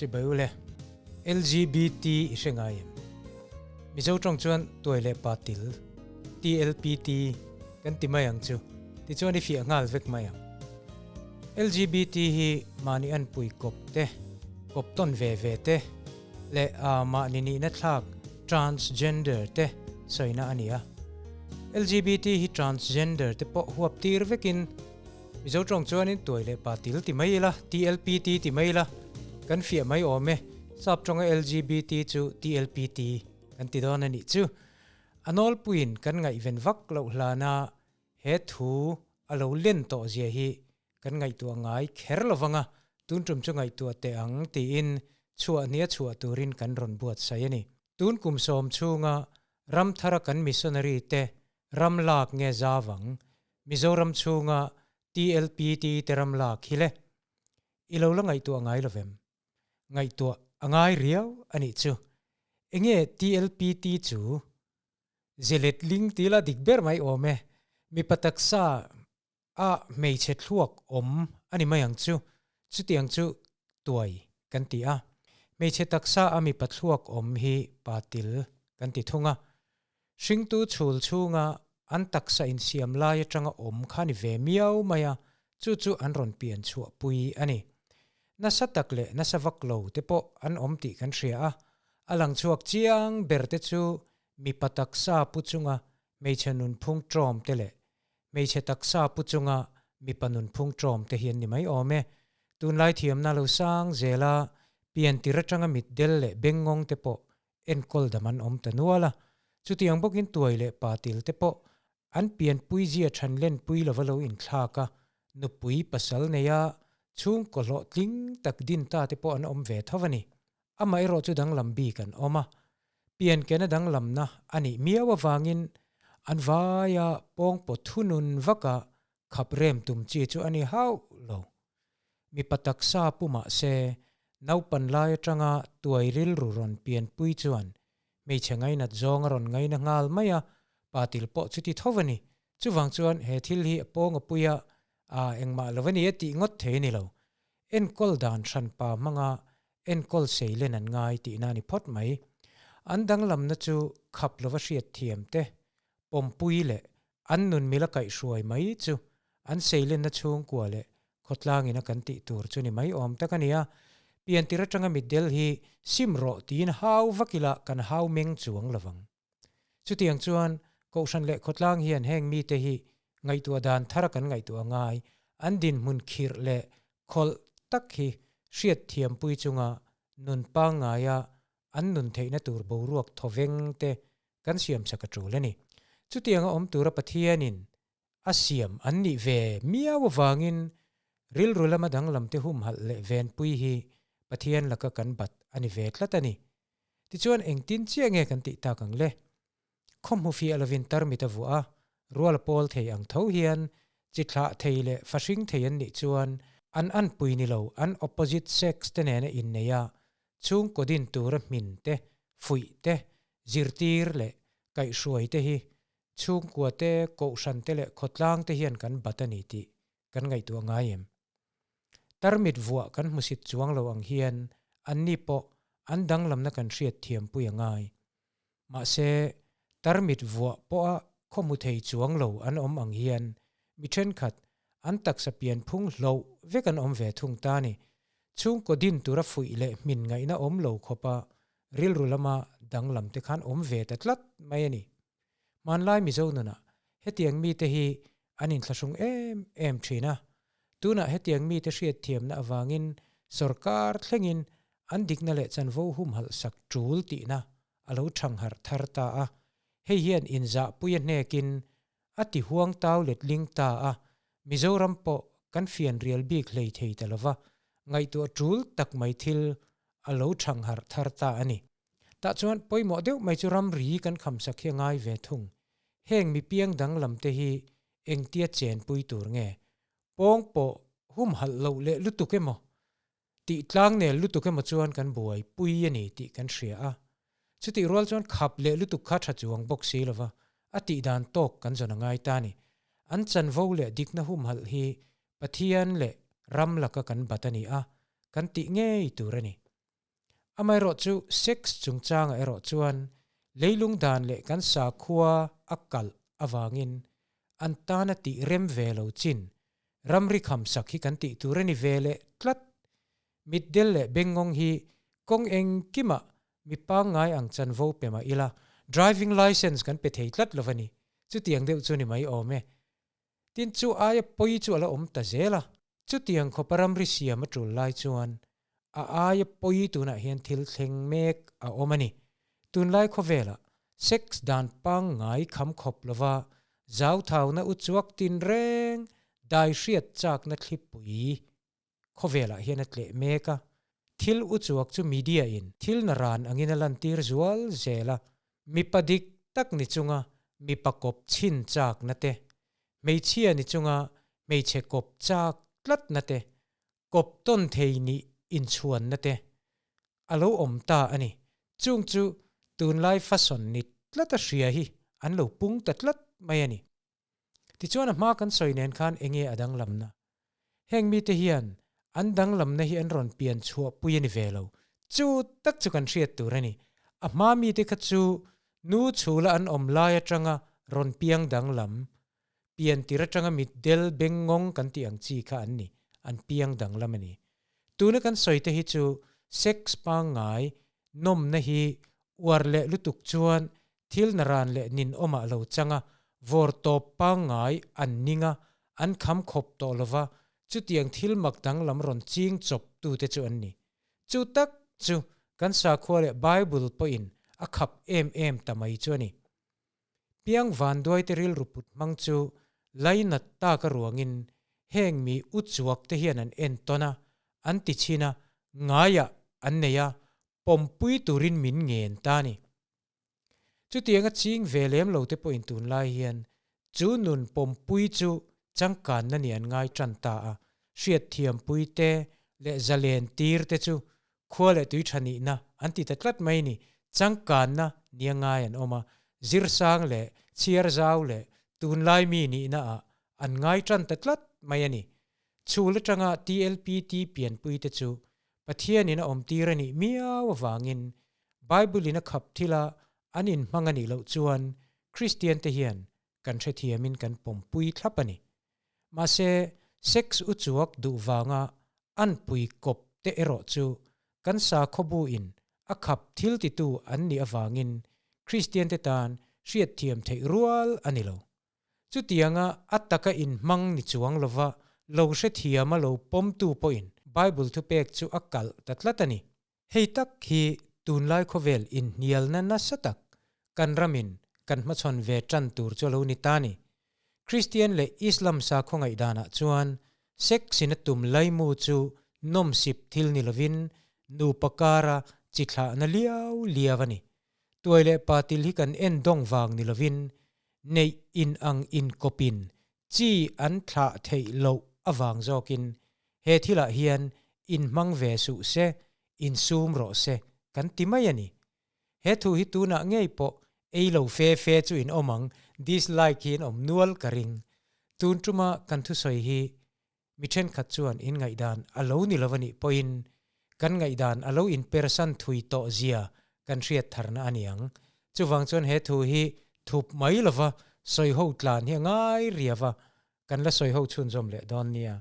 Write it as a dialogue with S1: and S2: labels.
S1: Chibai ule, LGBT i hre ngai em? Mizo tawng chuan tuai leh pa til, TLPT, kan ti mai ang chu. Tichuan i fiah nghal vek mai ang. LGBT hi mahni anpui kawp te, kawp tawn ve ve te leh a mahni nihna thlak transgender te sawina a ni a. LGBT hi transgender te pawh huap tir vekin Mizo tawng chuanin tuai leh pa til ti mai ila, TLPT ti mai ila, kan fiah mai awm e. Sap tawnga LGBT chu TLPT kan ti dawn a nih chu. A nawlpuiin kan ngaihven vak loh hlana he thu a lo len tawh zia hi kan ngaihtuah ngai kher lo vang a, tun tum chu ngaihtuah teh ang tiin chhuah hnia chhuah turin kan rawn buatsaih a ni. Tun kum sawm chhunga ram thara kan missionary te ram lak nge zavang Mizoram chhunga TLPT te ram lak hi le i lo la ngaihtuah ngai lovem? Ngaihtuah a ngai riau a nih chu. Enge TLPT chu? Zelet ling ti la dik ber mai awm e. Mipa taksa a hmeichhe thluak awm a ni mai ang chu. Chutiang chu tuai kan ti a. Hmeichhe taksa a mipa thluak awm hi pa til kan ti thung a. Hringtu chhul chhunga an taksa insiam lai atanga awm kha ni ve miau mai a, chu chu an rawn pian chhuah pui a ni. Nasa tak leh nasa vak lo te pawh an awm tih kan hria a, a lang chhuak chiang ber te chu mipa taksa pu chunga hmeichhe nunphung ṭawm te leh hmeichhe taksa pu chunga mipa nunphung ṭawm te hi an ni mai awm e. Tunlai thiamna lo sang zela pian tir atanga mitdel leh bengngawng te pawh enkawl dam an awm ta nual a, chutiang bawkin tuai leh pa til te pawh an pianpui zia than lenpui lova lo inthlak a, nupui pasal neia chhungkaw hlawhtling tak din ta te pawh an awm ve tho a ni. Amaherawh chu danglam bik an awm a, pian kena danglamna a nih miau avangin an vaia pawngpaw thunun vaka khap rem tum chi chu a ni hauh lo. Mipa taksa pu mah se, naupan lai atanga tuai rilru rawn pianpui chuan hmeichhe ngainat zawng a rawn ngaina nghal mai a, pa til pawh chuti tho a ni. Chuvang chuan he thil hi a pawng a pui a, aa engmah lo a ni e tih ngawt thei a ni lo. Enkawl dan hranpa hmanga enkawl seilen an ngai tihna a ni phawt mai. An danglamna chu khap lova hriat thiam te, pawmpui leh An nun mila kaihhruai mai chu an seilenna chhungkua leh khawtlangin a kan tih tur chu ni mai awm tak a ni a. Piantir atanga mitdel hi sim rawh tiin hau vak ila kan hau meng chuang lovang. Chutiang chuan Kohhran leh khawtlang hian heng mite hi ngaihtuah dan thara kan ngaihtuah ngai, an dinhmun khirh leh khawlh tak hi hriatthiampui chunga nun pangngaia an nun theihna tur boruak thawveng te kan siam chak a tul a ni. Chutianga awm tura Pathianin a siam an nih ve miau avangin rilru lama danglamte humhalh leh venpui hi Pathian laka kan bat a ni ve tlat a ni. Tichuan engtin chiah nge kan tih tak ang le? Khaw hmu fiah lovin tarmit a vuah a, rual a pawl thei ang tho hian chi thlah thei leh fa hring thei an nih chuan an anpui ni lo an opposite sex te nena innei a, chhungkaw din tura hmin te, fuih te, zirtir leh kaihhruai te hi chhungkua te, kohhran te leh khawtlang te hian kan bat a ni tih kan ngaihtuah ngai em? Tarmit vuah kan hmusit chuang lo ang hian anni pawh an danglamna kan hriat thiampui a ngai. Mahse, tarmit vuah pawha khaw hmu thei chuang lo an awm ang hian mi thenkhat an taksa pianphung hloh vek an awm ve thung ta ni. Chhungkaw din tura fuih leh hmin ngaihna awm lo khawpa rilru lama danglam te khan awm ve ta tlat mai a ni. Hmanlai Mizo nunah hetiang mite hi an inthlahrung em em thin a, tunah hetiang mite hriatthiamna avangin sorkar thlengin an dikna leh chanvo humhalh sak tul tihna a lo thangharh thar ta a, hei hian inzahpui a hnekin a ti huang tau letling ta a, Mizoram pawh kan fianrial bik hlei thei ta lova, ngaihtuah tul tak mai thil a lo thangharh thar ta a ni. Tah chuan pawimawh deuh mai chu ramri kan khamsak hi a ngai ve thung. Heng mi piang danglam te hi engtia chenpui tur nge? Pawng pawh humhalh loh leh lutuk emaw? Tih tlang nel lutuk emaw chuan kan buai pui a ni tih kan hria a. Chutih rual chuan khap leh lutuk kha tha chuang bawk si lova, a tih dan tawk kan zawn a ngai ta a ni. An chanvo leh dikna humhalh hi Pathian leh ram laka kan bat a ni a, kan tih ngei tur a ni. Amaherawhchu sex chungchangah erawh chuan leilung dan leh kan sakhua a kalh avangin an tana tih rem ve lo chin ramri kham sak hi kan tih tur a ni ve leh tlat. Mitdel leh bengngawng hi kawng engkimah mi pangngai ang chanvo pe mah ila driving licence kan pe thei tlat lo va ni. Chutiang deuh chu ni mai awm e. Tin chu aia pawi chu a la awm ta zel a. Chutiang khawpa ramri siam a tul lai chuan a aia pawi tunah hian thil thleng mek a awm a ni. Tunlai khawvelah sex dan pangngai kham khawp lova zauthauna u chuak tin reng dai hriat chakna thlipui khawvelah hian a tleh mek a. Thil u chuak chu media in thil na ran angin a lantir zual zel a. Mipa dik tak ni chunga mipa kawp chhin chakna te, hmeichhia ni chunga hmeichhe kawp chak tlatna te, kawp tawn thei nih inchhuanna te a lo awm ta a ni. Chung chu tunlai fasawn ni tlata hria hi an lo pung ta tlat mai a ni. Tichuan a hma kan sawi nen khan enge a danglamna? Heng mite hian an danglamna hi an rawn pian chhuah pui a ni ve lo. Chu tak chu kan hriat tur a ni. A hma mite kha chu nu chhula an awm lai atanga rawn piang danglam, pian tir atanga mitdel bengngawng kan tih ang chi kha an ni, an piang danglam a ni. Tuna kan sawi te hi chu sex pangngai nawmna hi uar leh lutuk chuan Thil naran leh nin awmah lo chang a, vawr tawp pangngai an ning a, an kham khawp tawh lo va, chutiang thil mak danglam rawn ching chawp tute chu an ni. Chu tak chu kan sakhua leh Bible pawhin a khap em em ta mai chu a ni. Piang vanduaite rilru put hmang chu lainat taka ruangin heng mi u chuak te hian an entawn a, an ti chhin a, ngaiah an nei a, pawmpui turin min ngen ta a ni. Chutiang a ching ve lem lo te pawhin tunlai hian chu nun pawmpui chu changkanna ni an ngai tan ta a, hriatthiampui te leh zalen tir te chu khua leh tui tha nihna an ti ta tlat mai ni, changkanna nia ngai an awm a, zirsang leh chhiar zau leh tunlai mi nihna ah an ngai tan ta tlat mai a ni. Chhul atanga TLPT pianpui te chu Pathianin a awmtir a nih miau avangin Bible-in a khap thila an inhmang a nih loh chuan Kristiante hian kan hrethiamin kan pawmpui thlap a ni. Mahse, sex u chuak duh vanga an pui kawp te erawh chu kan sakhawbu-in a khap thil titu an nih avangin Kristiante tan hriatthiam theih rual a ni lo. Chutianga a taka inhmang ni chuang lova lo hrethiama lo pawmtu pawhin Bible thupek chu a kalh ta tlat a ni. Hei tak hi tunlai khawvel inhnialna nasa tak kan ramin kan hmachhawn ve tan tur chu a lo ni ta ni. Kristian leh Islam sakhaw ngaihdanah chuan sex in a tum laimu chu nawmsip thil ni lovin nupa kara chi thlahna liau liau a ni. Tuai leh patil hi kan en dawng vang ni lovin neih in ang inkawpin chi an thlah theih loh avang zawkin he thilah hian inhmang ve suh se, insum rawh se kan ti mai a ni. He thu hi tunah ngei pawh ei lo fe fe chu in awm ang, dislike hi in awm nual ka ring. Tun tuma kan thusawi hi mi thenkhat chuan in ngaihdan a lo ni lo a nih pawhin kan ngaihdan a lo inpersan thui tawh zia kan hriat tharna a ni ang. Chuvang chuan he thu hi thup mai lova sawiho tlan hi a ngai riau a, kan la sawiho chhunzawm leh dawn nia.